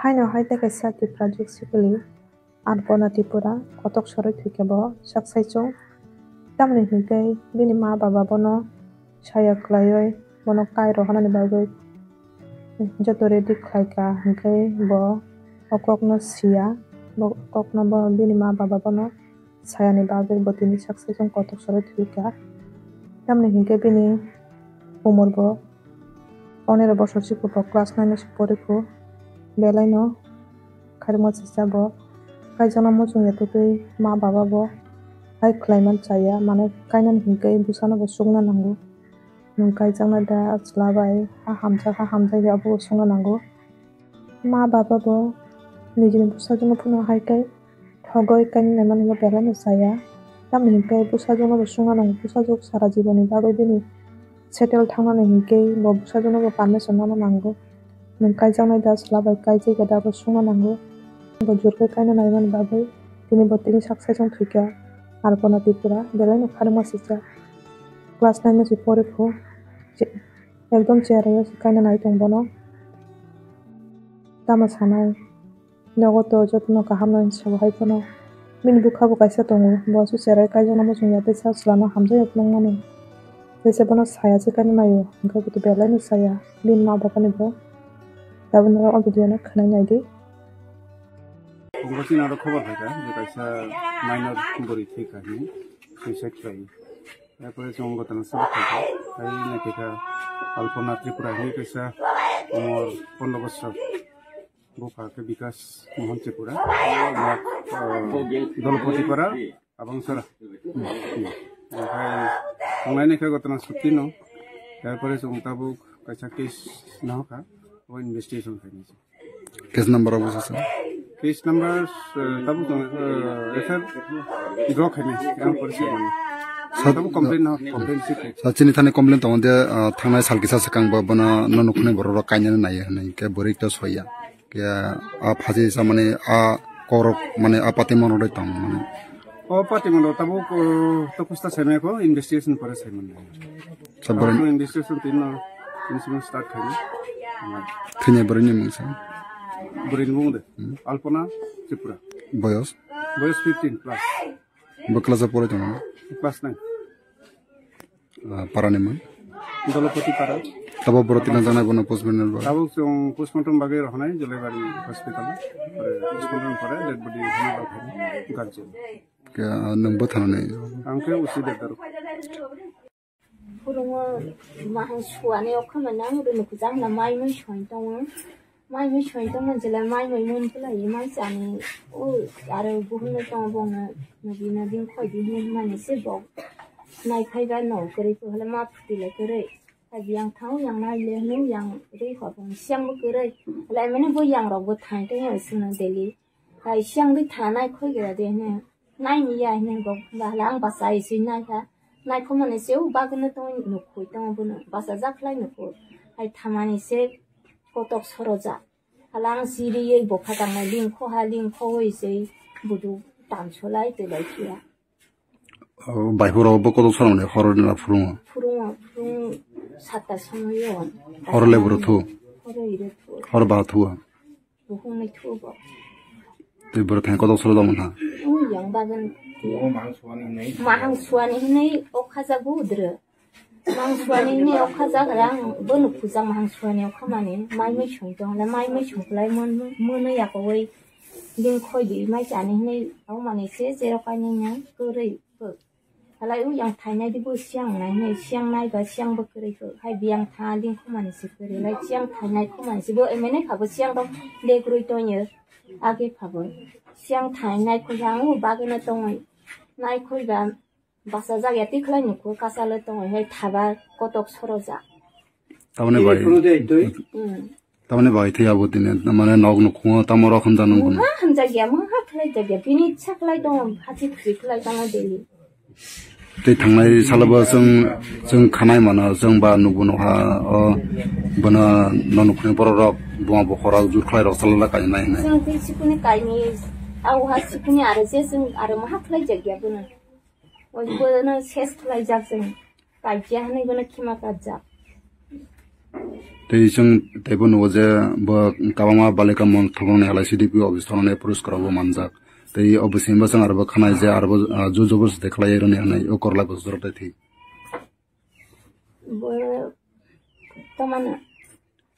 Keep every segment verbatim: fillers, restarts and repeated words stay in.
Haino hai tei kaisa Tipra jwk sikili Arpana Tripura kotok sorwi thwikha bo sak saichung. Tamoni hinkhe bini ma baba bono saya kwlaiwi bono kairo hwnani bagwi joto ready khlaikha, hinkhe bo o kokno siya, bo kokno bo bini ma baba bono sayani bagwi bo tini sak saichung kotok sorwi thwikha. Tamoni hinkhe bini umor bo onero bosor si kuphok class nine o se porikhu. Belaino khairokma sisa bo kaijakna muchung ya tubui ma baba bo hai khlaiman chaya, mane kainani hinkhe bwsano bo sukna nango. Nwng kaijaknai da chwla bai ha hamjak ha hamjak ya abo bo sukna nango. Ma baba bo nijini bwsajwkno phano hai khe thogwi kainwi naimani bo belaino chaya. Tamoni hinkhe bwsajwkno bo sukna nango, bwsajwk sara jibonni bagwi bini settle thangnani hinkhe bo bwsajwkno bo permission nana nango. Nwng kaijaknai da chwla bai kaijak ya da bo sukna nango. Bo jor khe kaina naimani bagwi tini bo tini sak saichung thwikha Arpana Tripura, belaino khairokma sisa class nine o se porikhu. Ekdom cherai o se kaina nai tong bono. Tamo sanai, nogo to jotono kaham nai sabo hai phano. Bini bwkha bo kaisa tongo, bo aswk cherai kaijakna muchung ya tei sa chwlano hamjakya phunukmani. Teisa bono saya se kaina naio, hwnkhe bo to belaino saya, bini ma bapani bo. Tabuk norok o video no khwnai naidi. Bungbo chini aro khobor phaikha je kaisa minor bwrwi thwikha hinwi suicide khlai. Erpore chwng gotana sabuk khaikha. Tei naikhaikha Alpana Tripura hinwi kaisa umor pondro bosor. Bupha khe Bikas Mohan Tripura. Yak, eh, Dolopati Para, Abangsara. Okhai tonglainai khe gotana sukti no. Erpore chwng tabuk kaisa case nahokha. O investigation khainai. Case number abo sasa. Case number, eh, tabuk tong, eh, F I R draw khainai, ang pore se mani. Sa- Tabuk complaint no, complaint si khe. Sa chini thani complaint tongo de, ah, thangnai sal kisa swkang bo bono no nukhunai borok rok kainani naiya hinwi khe bwrwi to soya. Khe a phaji sa mani a korok mani a pati monok dai tong mani. O pati monok tabuk, eh, to kusta saimai ko investigation pore saimani. Sa borok Tabuk investigation tini no, tini simi start khainai. Thwinai borokni mung sa. Borokni mung de? Hmm. Alpana Tripura. Boyos? Boyos fifteen plus. Bo class o porai tongo? Class nine. Ah, parani mung? Dolopati Para. Tabo borok tina janai bono postmortem ba? Tabuk chwng postmortem bagwi rohonai Jolaibari hospital. Pore postmortem pore dead body hwnwi rok khainai guardian. Ke, ah, nwng bo thanani? Ang khe usi Debbarma. Phurungo mahang suani okha mani ang rwnu kwchang na mai mui soi tongo. Mai mui soi tongma jela mai mui mun pulai mai chani. O aro buhumno tongo bongno nodi nodi khoi di hinwi mani se bok. Nai phai ba no kwrwi ko hole ma phuti le kwrwi. Hai yang thang yang nai le hnu yang rwi ho bong siang bo kwrwi. Hole mani bo yang rok bo thang tong sino daily. Hai siang rwi thanai khoi gira de hne. Nai ni ya hne gok ba hala ang basa ai sui nai kha. Nai kho mani se u bagwi no tong nuk khui tong bono basa jak khlai nuk khui. Hai thamani se kotok soroja. Hala ang siri ye bokha tang nai ling kho ha ling kho oi se budu tam solai te lai khiya. Oh, bai horo bo kotok soro mani horo ni la phurungo. Phurungo, phurung satta somoy yo. Horo le buru thu. Horo ire thu. Horo ba thu. Buhung nai thubo. Tei borok thani kotok solo tongmani ha. Ui, yang bagan. Mahang suani hinui okha jago udre. Mahang suani hinui okha jagrang, bono puja mahang suani okha mani, mai mui sung tong le, mai mui sung lai mon, mono yakoi. Ling khoi di, mai chani hinui, au mani se, zero kaini nang, koroi, ko. Halai u yang thainai di bo siang nai nai, siang nai ba siang bo kwrwi kho. Hai biyang tha ling khumani si kwrwi lai siang thainai khumani si bo emene kha bo siang rok de kwrwi tongyo. Age kha bo siang thainai kho yang u bagwi no tongoi. Nai khoi ba basa jak ya tikhlai ni kho kasalo tongoi hai thaba kotok soroja. Tamoni bai. Hmm. Tamoni bai thwi abo tini, mane nok nukhungo tamo rok hamjak nang bono. Mungha hamjak ya, mungha khlai jak ya, bini cha khlai tongo, hachi khusi khlai tongo daily. Tei thangnai salo bo chwng, chwng khanai mano, chwng ba nukbo nukha, o, bono no nukhunai borok rok, buma bokhorok, jur khlai rok chalala kainai hinai. Chwng tei sikuni kaini, au ha sikuni aro je chwng aro mungha khlai jak ya bono. O bono ses khlai jak chwng. Kaikya hinui bono khima kajak. Tei chwng teibo nugo je bo kabangma balika mon thumrokni halai C D P office thangmani police kwrwngbo manjak. Tei o bisingo chwng arbo khanai je arbo, ah, jujubur se khlai rwni hwnwi o korla bwsajwk tei thwi. Bo tamano.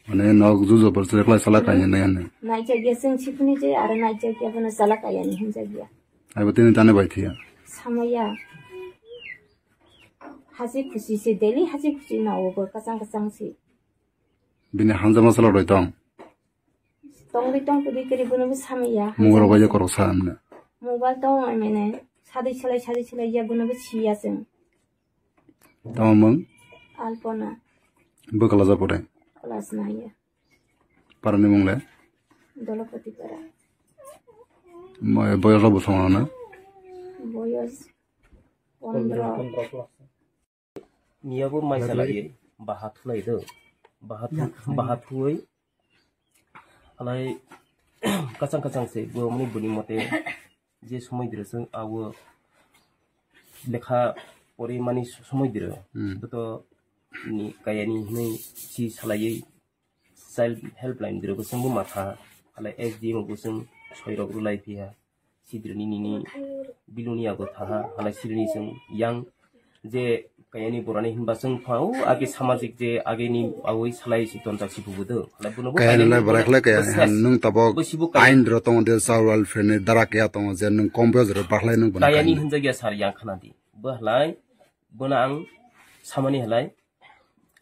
Mane nok jujubur se khlai sala kainwi nai hwnwi. Naijak ya chwng siphuni je aro naijak ya bono sala kaiyani hinjak ya. Aibo tini tane bai thiya. Samaya. Haji khusi se daily haji khusi nawo bo kachang kachang se. Bini hamjakma sala roi tong. Tongwi tong kwrwi kwrwi bono bo samaya. Mungro bai je korok sa amne. Mobile tong amene. Sadwi salai sadwi salai ya bono bo siya chwng. Tamo mung? Alpona. Bo kala ja pore. Class nine ya. Parani mung le? Dolopati para. Mo-, boyos rok bo songo na? Boyos pondro. Miya bo mai salai, baha thulai do. Baha thu-, baha thuwi. Alai kachang kachang se bo mani buni mote je somoi dire chwng abo lekha pori mani somoi dire. Hmm. Boto ni kayani hwnwi si salaiwi child helpline dire bo chwngbo matha. Alai S D M bo chwng soirok rwlai phiya. Sidrini nini biluni yago thaha, halai sidrini chwng yang je kayani borani hinba chwng phao age samajik je ageni awi salai si tonjak si bubudo. Halai bono bo kayani kayani lai borai khlai kaya bo ses. Nwng tabok bo sibo kayani ain dro tongo de child welfare ni dara kaya tongo je nwng kom bwsajwk bakhlai nwng bono kayani kayani hinjak ya sar yang khana di. Bo halai bono ang samani halai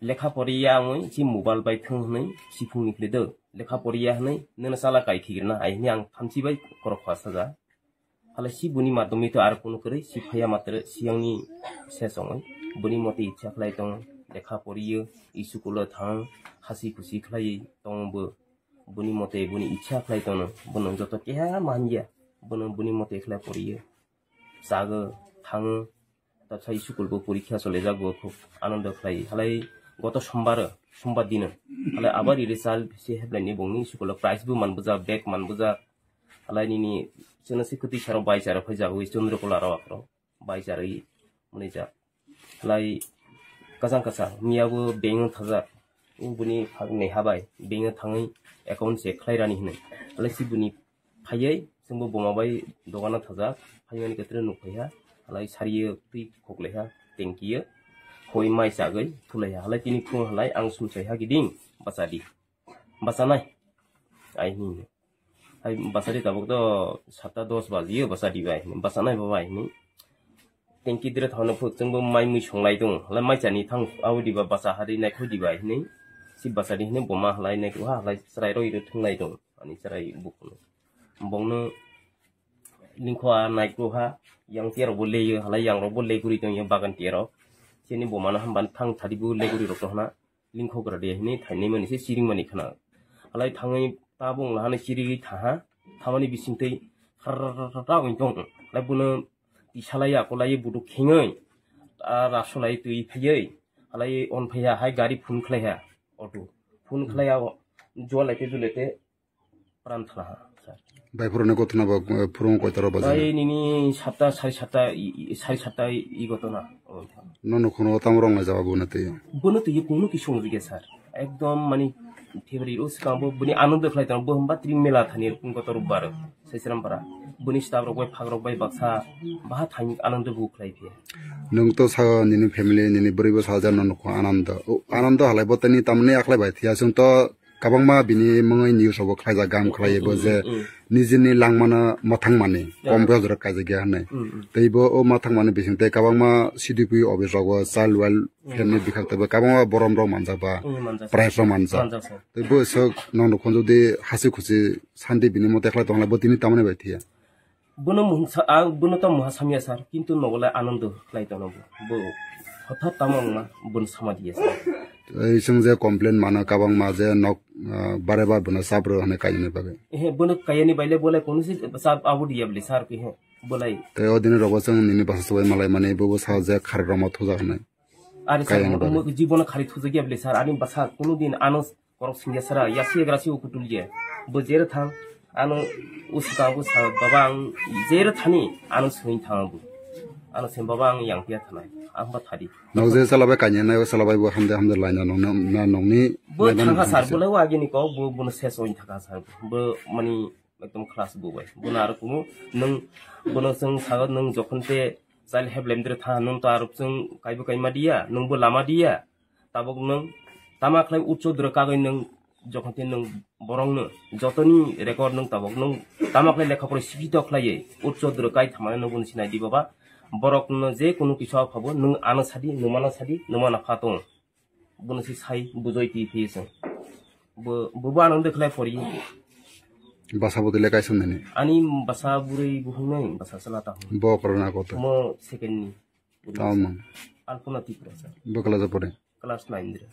lekha poriya wngwi si mobile bai thwng hwnwi si phungni khlai do. Lekha poriya hwnwi nini chala kai khikrina hai hwnwi ang thamchi bai korok khwa saja. Halai si buni madhyamik to ar kunu kwrwi si phaiya matre siyangni se songwi buni mote ichha khlai tongo. Lekha poriyo, school o thang, hasi khusi khlai tongo bo. Buni mote buni ichha khlai tongo. Bono joto keha manya. Bono buni mote khlai poriyo. Chago, thango. Tabsa school bo porikha solijak bo khub anando khlai. Halai goto sombar, sombar dino. Halai abar iri sal se heblai ni bongni school o prize bo manbujak, bag manbujak. Halai nini chwngno se kwtwi saro bai charo phai jagwi Chandrakula rok rok bai charwi mwnwi jak. Halai kachang kachang miya bo beng thajak. Ubuni phagni habai beng thangwi account check khlai rani hinwi. Halai si buni phaiwi chwngbo boma bai dogano thajak, phaimani khe tre nuk phaiha, halai sariyo twi khoklaiha, tengkiyo, khoi mai chagwi thulaiha, halai tini phung halai ang sumsaiha giding bachadi, bachanai, ai hini, hai bachadi tabuk do satta dos bajiyo bachadi bai hini, bachanai bo bai hini. Tengki dire thangno phut chwngbo mai mui songlai tongo. Halai mai chani thang abo diba bacha hari naikho diba hinwi. Si bacha di hinwi boma halai naikho ha halai chwrai roi roi thwnglai tongo. Ani chwrai bukuno. Bongno lingkho a naikho ha yang tiya rokbo leyo halai yang rokbo leguri tongyo bagan tiya rok. Chini bomano hamban thang thadi bo leguri rok hana. Lingkho gra de hinwi thainwi mani se siring mani khna. Halai thangwi tabung lahani sirigwi thaha. Thamani bisingtwi khar wng tong. Halai bono tisalai akolai buduk khengwi. A rasulai twi phaiwi. Halai on phaiha hai gari phun khlaiha. Auto. Phun khlaiha o jolete julete pran thlaha. Bai phuruni kothona ba, eh, phurung koitaro ba jani? Bai nini satta, sari satta, i, i, sari satta i gotona. Oh. Nono khono tamo rong lai jaba buna twi. Bono twi kunu ki song jige sir. Ekdom mani february o swkang bo bini anando khlai tong bo hamba tri mela thani rukun kotor bar. Saisram para. Bini staff rok bai phak rok bai baksa baha thani anando bu khlai phi. Nung to sa nini family nini bwrwi bo sa ja nono kho anando. O, anando halai bo tani tamni aklai bai thia sung to Kabangma bini mungwi news rogo khlaijak, gam khlaibo je nijini langmano mathang mani kom bwsajwk kaijak ya hwnwi. Tei bo o mathang mani bising tei kabangma C D P office rogo child welfare ni bikak tei bo kabangma borom rok manjak ba prize rok manjak. Tei bo sok nokno khunju di hasi khusi santi bini mote khlai tongla bo tini tamani bai thia. Bono mungsa, ang bono tamo muha samya sir, kintu nogo lai anando khlai tono bo. Bo hothat tamo wngma bono sama diya sir. Ei, chwng je complain mano kabangma je nok, ah, bare bar bono chap rw hwnwi kainani bagwi. Ehe, bono kayani baile bolai kono se chap abo diya bwle sir, ehe, bolai. Tei o dini rogo chwng nini bwsa chubai malai mani, bobo sa je khari rokma thujak hwnwi. Ari sir, kayani bagwi. Jibono khari thujak ya bwle sir, ani bwsa kono din ano Korok singya sara, yasi yagra si uku tulya. Bo jere thang, ano usi kang bo sa, baba ang jere thani, ano sing thang bo. Ano sem baba ang yang pia thanai. Ang ba thadi. Nog je chala bai kanya nai, chala bai bo hamde hamde laina nong na nong ni. Bo thangkha sir, bo lai wagi ni kok, bo, bo no ses oin thangkha sir. Bo mani ekdom class bo bai. Bo na aro kuno nung, bo no sung sago nung jokhon te child helpline dre tha nung to aro sung kai bo kai ma dia, nung bo lama dia. Tabok nung tama khlai ucho dre kagoi nung jokhon te nung borong no jotoni record nung tabok nung tama khlai lekha pore sikito khlai ucho dre kai thamane nung bo no sinai di baba. Borok no je kunu kisa phabo nung ano sadi, nung mano sadi, nung mano pha tong. Bono si sai bujoi ti phi sung. Bo, bo, bo ano dekhlai pori. Basa bo dile kaisa nani. Ani basa burui buhung nai, basa sala ta. Bo korona ko to. Mo second ni. Tamo mang. Alpona Tripura sir. Bo kala ja pore. Class nine dre.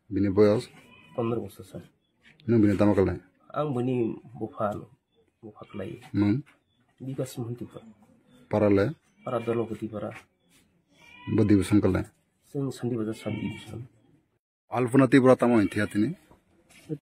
Bini boyos? Pondro bosor sir. Nung bini tamo kala? Ang bini bupha no. Bupha khlai. Mang? Bikas Mohanty pa. Para le? Para Dharmapati para. Bo division kala? Sing Sandi Bazar sub division. Alpona Tripura tamo hing thia tini?